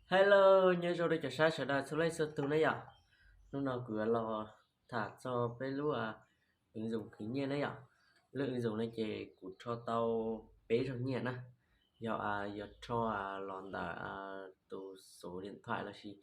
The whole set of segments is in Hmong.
Hello, nyob zoo rau cov sab sawv daws txhua leej txhua tus ne yom. Hnub no kuv yuav los tham txog peb lub ứng dụng khwv nyiaj ne yom. Lub ứng dụng no ces kuv rho tau peb zaug nyiaj na. Yog, yog rho los ntawm tus số điện thoại lossis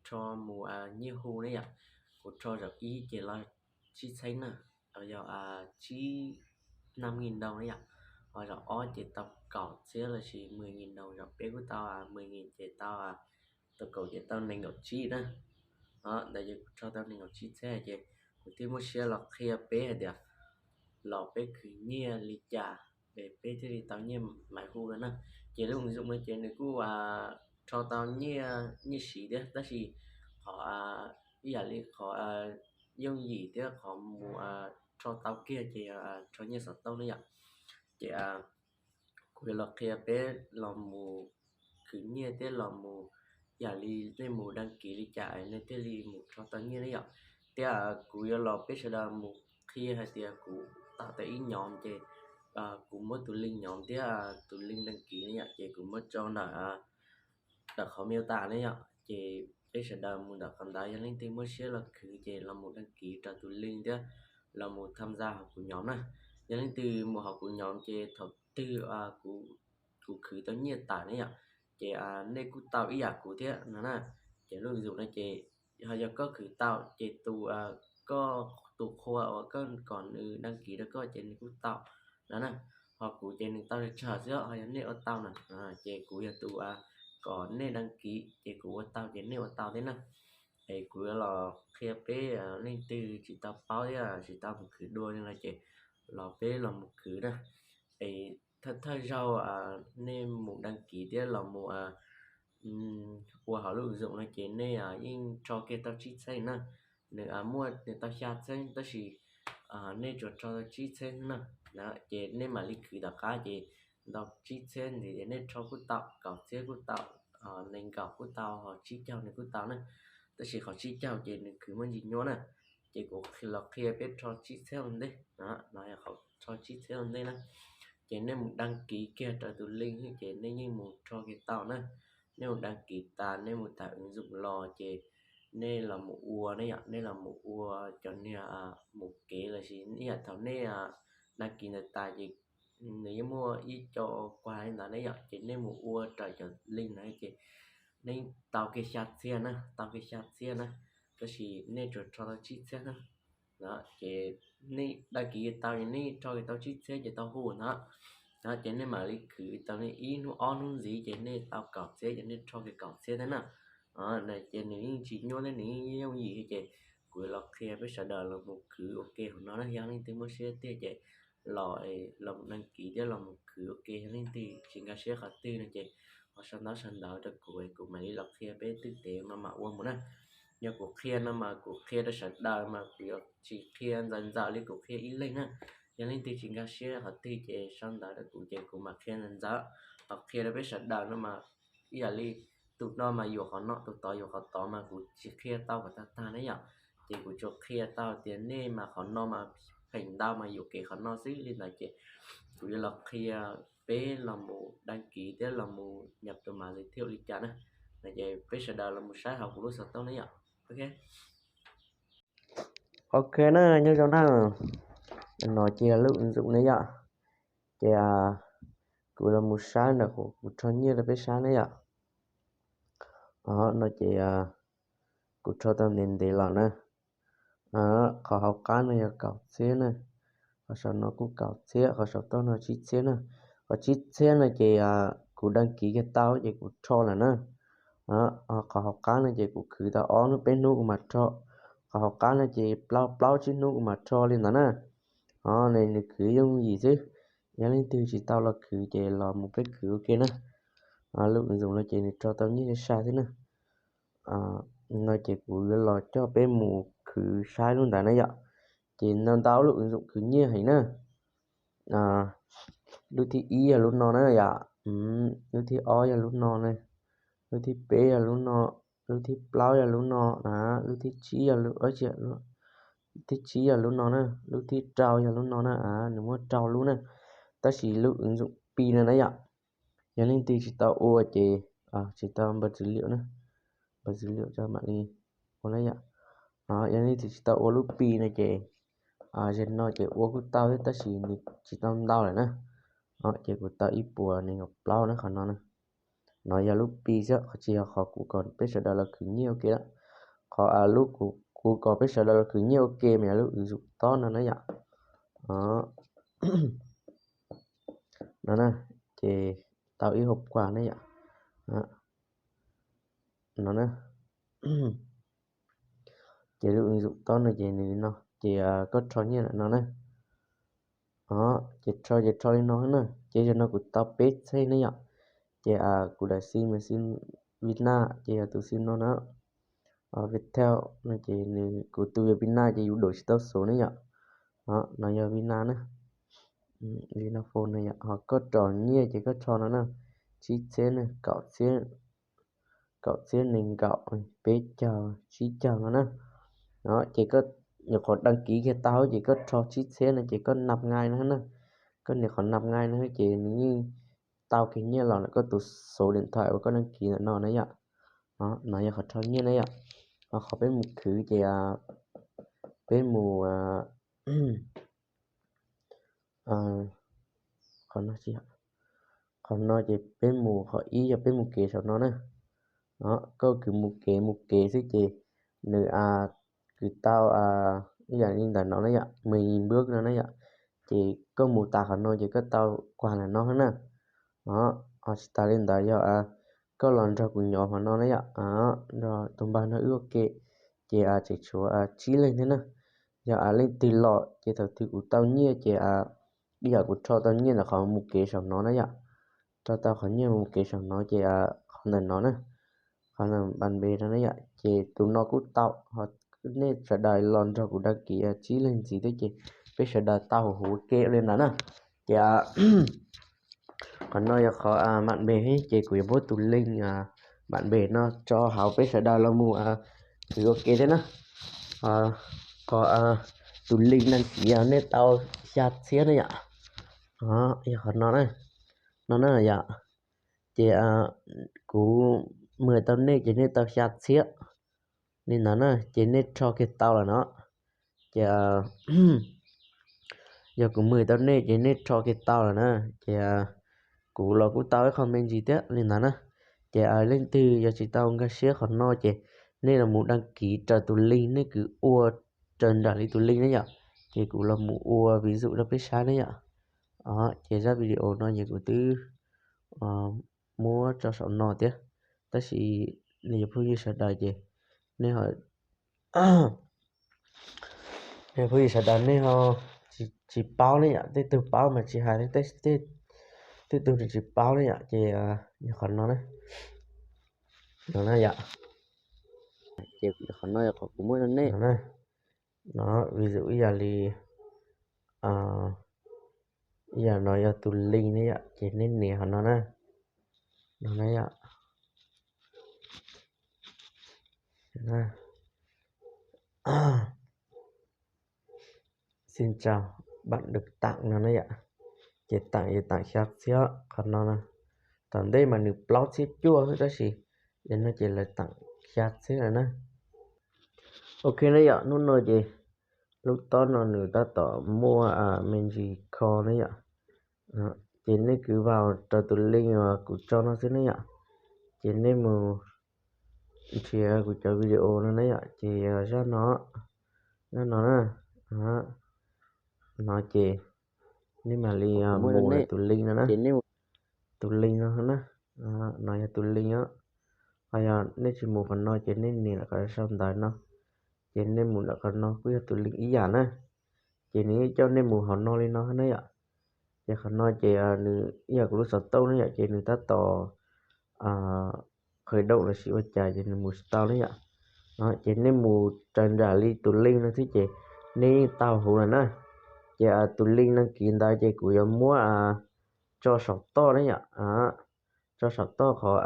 rho mus nyiaj hu ne yom. Kuv rho zaum ib ces los tsib txheeb na, yog tsib năm nghìn đồng ne yom. Ho zaum ob ces tau kaum txhiab lossis mười nghìn đồng, zaum peb kuj tau mười nghìn ces tau tau kaum ces tau nees nkaum tsib na. Ntawd ces kuv rho tau nees nkaum tsib txhiab ces kuv thiaj muaj siab los qhia peb hais tias los peb khwv nyiaj li cas es peb thiaj li tau nyiaj maiv hu no na. Ces lub ứng dụng no ces nws kuj rho tau nyiaj, nyiaj siv thiab, tab sis qhov ib yam li qhov yooj yim thiab qhov mus rho tau kiag ces yog rho nyiaj xov tooj ne yom. Ces kuv yuav los qhia peb los mus khwv nyiaj thiab los mus, yam li nej mus đăng ký li cas nej thiaj li mus rho tau nyiaj ne yom. Thiab kuv yuav los peb sawv daws mus qhia hais tias kuv tạo tau ib nhóm ces kuv muab tus link nhóm thiab tus link đăng ký ne yom, ces kuv muab tso ntawm ntawm qhov mô tả ne yom. Ces peb sawv daws mus ntawm qhov ntawd, yog leej twg muaj siab los khwv ces los mus đăng ký rau tus link thiab los mus tham gia hauv kuv nhóm na. Yog leej twg mus hauv kuv nhóm ces thaum twg kuv khwv tau nyiaj tas ne yom, ces nej kuj tau ib yam kuv thiab no na. Ces lub ứng dụng no ces ho yog koj khwv tau ces tus, koj tus qhua uas koj kom nws đăng ký rau koj ces nws kuj tau no na. Ho kuv ces nws tau tsawg tsawg xwb, ho yog nej ua tau na, ces kuv yog tus kom nej đăng ký ces kuv ua tau ces nej ua tau thiab na. Es kuv yuav los qhia peb, leej twg tsis tau paub thiab tsis tau mus khwv dua li no ces los peb los mus khwv na. Es thawj thawj zaug nej mus đăng ký thiab los mus ua hauv lub ứng dụng no ces nej yeej rho kiag tau tsib txheeb na. Nws muaj nws tau xya txheeb tab sis nej tsuas rho tau tsib txheeb na. Ces nej mam li khwv tom qab ces ntau tsib txheeb ntxiv ces nej rho kuj tau, kaum txhiab kuj tau, nees nkaum kuj tau, ho tsib caug nws kuj tau na. Tab sis qhov tsib caug ces nws khwv muaj ntsis nyuaj na. Ces kuv los qhia peb rho tsib txheeb ua ntej no, rho tsib txheeb ua ntej na. Ces nej mus đăng ký kiag rau tus link ces nej yeej mus rho kiag tau na. Nej mus đăng ký tas nej mus tải ứng dụng los ces nej los mus ua ne yom, nej los mus ua cov niag mus kev lossis ib yam thaum nej đăng ký ntawd tas ces nws yeej muaj ib co quà li ntawd ne yom, ces nej mus ua raws cov link ntawd ces nej tau kiag xya txhiab na, tau kiag xya txhiab na, tab sis nej tsuas rho tau tsib txhiab na. Ces nej đăng ký tau ces nej rho kiag tau tsib txhiab ces tau hu ntawd. Ces nej mam li khwv tau nej ib hnub ob hnub ntxiv ces nej tau kaum txhiab ces nej rho kiag kaum txhiab thiab na. Ces nws yeej tsis nyuaj thiab nws yeej yooj yim thiab ces kuv los qhia peb sawv daws los mus khwv ua ke hauv no na. Yog leej twg muaj siab tiag ces los, los mus đăng ký thiab los mus khwv ua ke. Yog leej twg tsis nkag siab qhov twg no ces ho sau ntawv sau ntawv rau kuv, kuv mam li los qhia peb twb tev no mam ua mus na. Yog kuv qhia no mas kuv qhia rau sawv daws mas kuv yuav tsis qhia ntxaws ntxaws li kuv qhia ib leeg na. Yog leej twg tsis nkag siab qhov twg ces sau ntawv rau kuv ces kuv mam qhia ntxaws ntxaws. Ho qhia rau peb sawv daws no mas ib yam li tus no mas yuam qhov no, tus tod yuam qhov tod mas kuv tsis qhia tau kom tag tag ne yom. Ces kuv tsuas qhia tau tias nej mas qhov no mas pheem ntau mas yuam kev qhov no xwb li ntawd ces kuv yuav los qhia peb los mus đăng ký thiab los mus nhập mã giới thiệu li cas na. Ces peb sawv daws los mus saib hauv kuv lub xov tooj ne yom. Ok. Ok na, nyob zoo na. No ces lub ứng dụng ne yom. Ces kuv los mus saib ntawm kuv rho nyiaj rau peb saib ne yom. No ces kuv rho tau ntev ntev los na. Qhov hauv qab no yog kaum txhiab na, qhov saum no kuj kaum txhiab, qhov saum toj no tsib txhiab na. Qhov tsib txhiab no ces kuv đăng ký kiag tau ces kuv rho lawm na. Qhov hauv qab no ces kuv khwv tau ob hnub peb hnub kuv mam rho. Qhov hauv qab no ces plaub plaub tsib hnub kuv mam rho li ntawd na. Nws khwv yooj yim xwb, yog leej twg tsis tau los khwv ces los mus peb khwv ua ke na. Lub ứng dụng no ces nws rho tau nyiaj sai sai thiab na. No ces kuv yuav los coj peb mus khwv saib lub ntawd na yom. Ces ntau ntau lub ứng dụng khwv nyiaj heev na. Lub thib ib yog lub no na yom. Lub thib ob yog lub no na. Lub thib peb yog lub no. Lub thib plaub yog lub no na. Lub thib tsib yog lub, thib tsib yog lub no na. Lub thib rau yog lub no na. Nws muaj rau lub na. Tab sis lub ứng dụng Pi no na yom, yog leej twg tsis tau ua ces tsis tau npawb dữ liệu na. Pab dữ liệu cho bạn li ua na yom. Yog nej twb tsis tau ua lub Pi no ces, zaum no ces ua kuj tau thiab tab sis nws tsis tau ntau lawm na. Ces kuv tau ib puas nees nkaum plaub na qhov no na. No yog lub Pi xwb, qhov tsis yog qhov kuv kom peb sawv daws los khwv nyiaj ua ke lawm. Qhov lub kuv kom peb sawv daws los khwv nyiaj ua ke mas yog lub ứng dụng tob no na yom. No na, ces tau ib hauv quà na yom. No na, ces lub ứng dụng tob no ces nws no ces koj rho nyiaj ntawm no na. Ces rho ces rho li no na, ces zaum no kuv tau peb txheej na yom. Ces kuv daim sim mas sim Việt Nam ces yog tus sim no na. Viettel no ces nws kuv tus Việt Nam ces yus download tsis tau xuv na yom. No yog Việt Nam na, Việt Nam Phone no yom. Ho koj rho nyiaj ces koj rho no na, tsib txhiab na, kaum txhiab, kaum txhiab nees nkaum, peb caug, tsib caug no na. Ces koj nyuam qhuav đăng ký kiag tau ces koj rho tsib txhiab no ces koj nạp ngay no na. Koj nias qhov nạp ngay no ces nws yeej tau kiag nyiaj los ntawm koj tus số điện thoại uas koj đăng ký ntawm no na yom. No yog qhov rho nyiaj na yom. Ho qhov peb mus khwv ces peb mus, qhov no ces, qhov no ces peb mus, qhov ib yog peb mus kev saum no na. Koj kws mus kev mus kev xwb ces nws kws tau ib yam li ntawm no na yom, mười nghìn bước no na yom. Ces koj mus tas qhov no ces koj tau quà ntawm no na. Ho tsis tas li ntawd yog koj los nrog kuv nyob qhov no na yom, nrog tus npawg no wb ua ke, ces tseem tshuav tsib leeg thiab na. Yog leej twg los ces thaum twg kuv tau nyiaj ces ib yam kuv rho tau nyiaj ntawm qhov mus kev saum no na yom. Rho tau qhov nyiaj mus kev saum no ces qhov ntawm no na, qhov ntawm bạn bè no na yom, ces tus no kuj tau. Ho nej sawv daws los nrog kuv đăng ký tsib leeg ntxiv thiab ces peb sawv daws tau huv huv ua ke li ntawd na. Ces qhov no yog qhov bạn bè, ces kuv yuav muab tus link bạn bè no tso hauv peb sawv daws los mus khwv ua ke thiab na. Qhov tus link đăng ký yog nej tau xya txhiab na yom. Yog qhov no na, no na yom. Ces kuv mời tau nej ces nej tau xya txhiab li ntawd na, ces nej rho kiag tau lawm no. Ces yog kuv mời tau nej ces nej rho kiag tau lawm na, ces kuv los kuj tau ib qho me ntsis thiab li ntawd na. Ces leej twg yog tsis tau nkag siab qhov no ces nej los mus đăng ký raws tus link nej kws ua raws nraim li tus link na yom. Ces kuv los mus ua ví dụ rau peb saib na yom. Ces zaj video no ces kuv twb muab tso saum no thiab, tab sis nej cov phooj ywg sawv daws ces nej ho, nej phooj ywg sawv daws nej ho tsis paub ne yom, tej tug paub mas tsis hais, tej tug nws tsis paub ne yom, ces yog qhov no na, no na yom, ces qhov no yog qhov kuv muab rau nej no, vis dụ ib yam li, ib yam no yog tus link ne yom, ces nej nias qhov no na, no na yom. Xin chào, bạn được tặng no na yom. Ces tặng ces tặng xya txhiab qhov no na. Thaum ntej mas nws plaub txhiab cuaj xwb tab sis yog no ces lawv tặng xya txhiab lawm na. Ok na yom, hnub no ces lub tob no nws tab tom muaj me ntsis kho na yom. Ces nej kws vào rau tus link uas kuv tso no xwb ne yom. Ces nej mus nrhiav kuv cov video no na yom, ces yog zaj no, zaj no na, no ces nej mam li mus tus link no na, tus link no na, no yog tus link os. Ho yog nej tsis mus qhov no ces nej nias ntawm qhov sau ntawv no, ces nej mus ntawm qhov no kuj yog tus link ib yam na. Ces nws yeej coj nej mus hauv no li no na yom. Ces qhov no ces nws ib yam kuv lub xov tooj ne yom, ces nws tab tom khởi động lossis ua cas ces nws mus tsis tau ne yom. Ces nej mus raws nraim li tus link no xwb ces nej yeej tau huv lawm na. Ces tus link đăng ký ntawd ces kuv yuav muab tso saum toj ne yom, tso saum toj qhov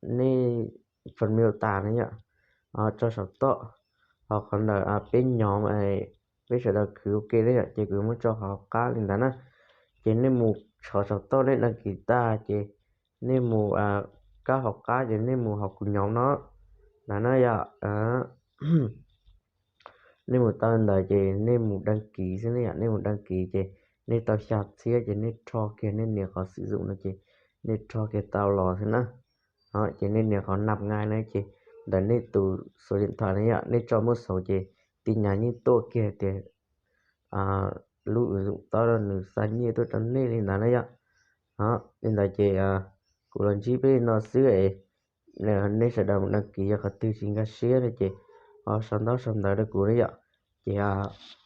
nej phần mô tả na yom, tso saum toj, ho qhov ntawm peb nhóm, peb sawv daws khwv ua ke ne yom, ces kuv yuav muab tso qhov hauv qab li ntawd na. Ces nej mus txhos saum toj nej đăng ký tag ces nej mus kab hauv qab ces nej mus hauv kuv nhóm no, Ntawd na yom, nej mus tau ntawd ces nej mus đăng ký xwb ne yom, nej mus đăng ký ces nej tau xya txhiab ces nej rho kiag nej nias qhov xim zum no ces nej rho kiag tau los xwb na. Ces nej nias qhov nạp ngay na ces ntawm nej tus số điện thoại na yom, nej tso muaj xauv ces tin nhắn yeej tuaj kiag tias lub ứng dụng tob rau nws xa nyiaj tuaj rau nej li ntawd na yom. Li ntawd ces kuv los ntsib peb li no xwb es nej sawv daws mus đăng ký yog qhov twg tsis nkag siab no ces ho sau ntaub sau ntawv rau kuv na yom. Ces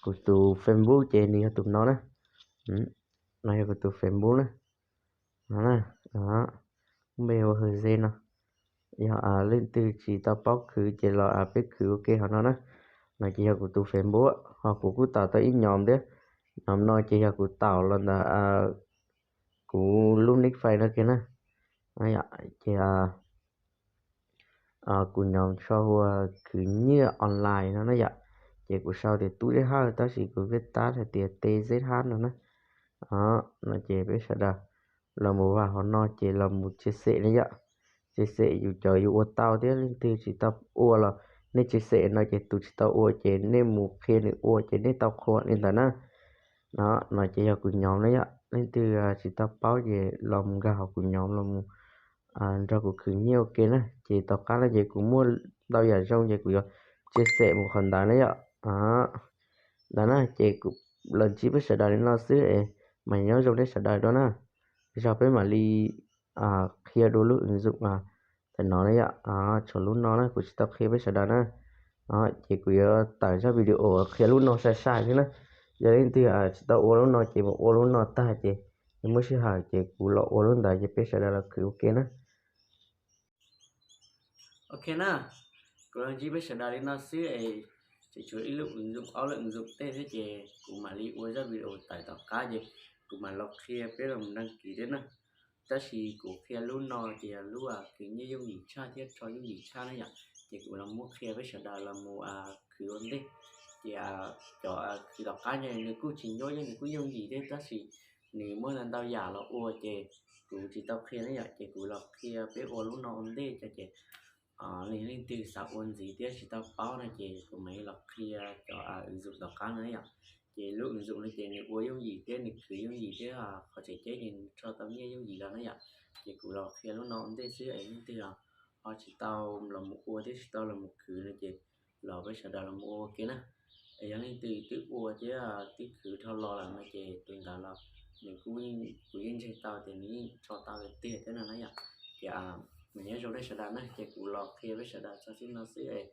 kuv tus Facebook ces nws yog tus no na. No yog kuv tus Facebook na. No na, npe hu Hwm Ze no. Yog leej twg tsis tau paub khwv ces los peb khwv ua ke hauv no na. No ces yog kuv tus Facebook, ho kuv kuj tau tau ib nhóm thiab. Nhóm no ces yog kuv tau los ntawm kuv lub nick Face no kiag na. Ces kuv nhóm sau hu ua khwv nyiaj online no na yom. Ces kuv sau tias Tub Zeb Hawj tab sis kuv viết tắt hais tias T Z H no na. No ces peb sawv daws los mus vào hauv no ces los mus chia sẻ na yom. Chia sẻ yus cov yus ua tau thiab, leej twg tsis tau ua los nej chia sẻ no ces tus tsis tau ua ces nej mus qhia nws ua ces nej tau qhua li ntawd na. No ces yog kuv nhóm na yom, leej twg tsis tau paub ces los mus nkag hauv kuv nhóm los mus nrog kuv khwv nyiaj ua ke na. Ces tom qab no ces kuv muaj ntau yam zoo ces kuv yuav chia sẻ mus qhov ntawd na yom. Ntawd na ces kuv los ntsib peb sawv daws li no xwb es mas nyob zoo nej sawv daws dua na. Zog peb mam li qhia dua lub ứng dụng ntawm no na yom. Tshuav lub no na kuv tsis tau qhia peb sawv daws na. Ces kuv yuav tawm zaj video qhia lub no sai sai xwb na. Yog leej twg tsis tau ua lub no ces mus ua lub no tag ces muaj sij hawm ces kuv los ua lub ntawd ces peb sawv daws los khwv ua ke na. Ok na, kuv los ntsib peb sawv daws li no xwb es tseem tshuav ib lub ứng dụng ob lub ứng dụng tej thiab ces kuv mam li ua zaj video tawm tom qab ces kuv mam los qhia peb los đăng ký thiab na. Tab sis kuv qhia lub no ces yog lub khwv nyiaj yooj yim tshaj thiab rho yooj yim tshaj na yom. Ces kuv los muab qhia peb sawv daws los mus khwv ua ntej. Ces cov khwv tom qab no nws kuj tsis nyuaj, nws kuj yooj yim thiab tab sis nws muaj ntau yam los ua ces kuv tsis tau qhia na yom. Ces kuv los qhia peb ua lub no ua ntej ces nws leej twg xav ua ntxiv thiab tsis tau paub no ces kuv mam li los qhia cov ứng dụng tom qab no yom. Ces lub ứng dụng no ces nws ua yooj yim thiab nws khwv yooj yim thiab qhov tseem ceeb ces nws rho tau nyiaj yooj yim los na yom. Ces kuv los qhia lub no ua ntej xwb es leej twg ho tsis tau los mus ua thiab tsis tau los mus khwv no ces los peb sawv daws los mus ua ua ke na. Es yog leej twg twb ua thiab twb khwv dhau los lawm no ces tus ntawd los nws kuj, kuv yeej ntseeg tau tias nws yeej rho tau tiag tiag thiab no na yom. Ces nws nyob zoo nej sawv daws na ces kuv los qhia peb sawv daws txog txij no xwb es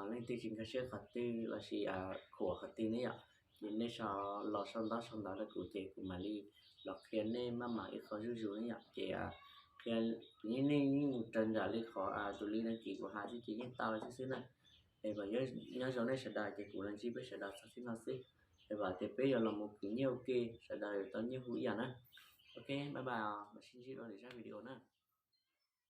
leej twg tsis nkag siab qhov twg lossis khuam qhov twg ne yom, ces nej sau, los sau ntaub sau ntawv rau kuv ces kuv mam li los qhia nej maj mam ib qho zuj zus ne yom. Ces qhia, kuv yeej, nej yeej mus raws nraim li qhov tus link đăng ký kuv hais xwb ces yeej tau xwb xwb na. Es kom nyob zoo nej sawv daws ces kuv los ntsib peb sawv daws txog txij no xwb. Es vam tias peb yuav los mus khwv nyiaj ua ke, sawv daws yuav tau nyiaj huv ib yam na. Ok, bye bye, mam sib ntsib dua lwm zaj video na.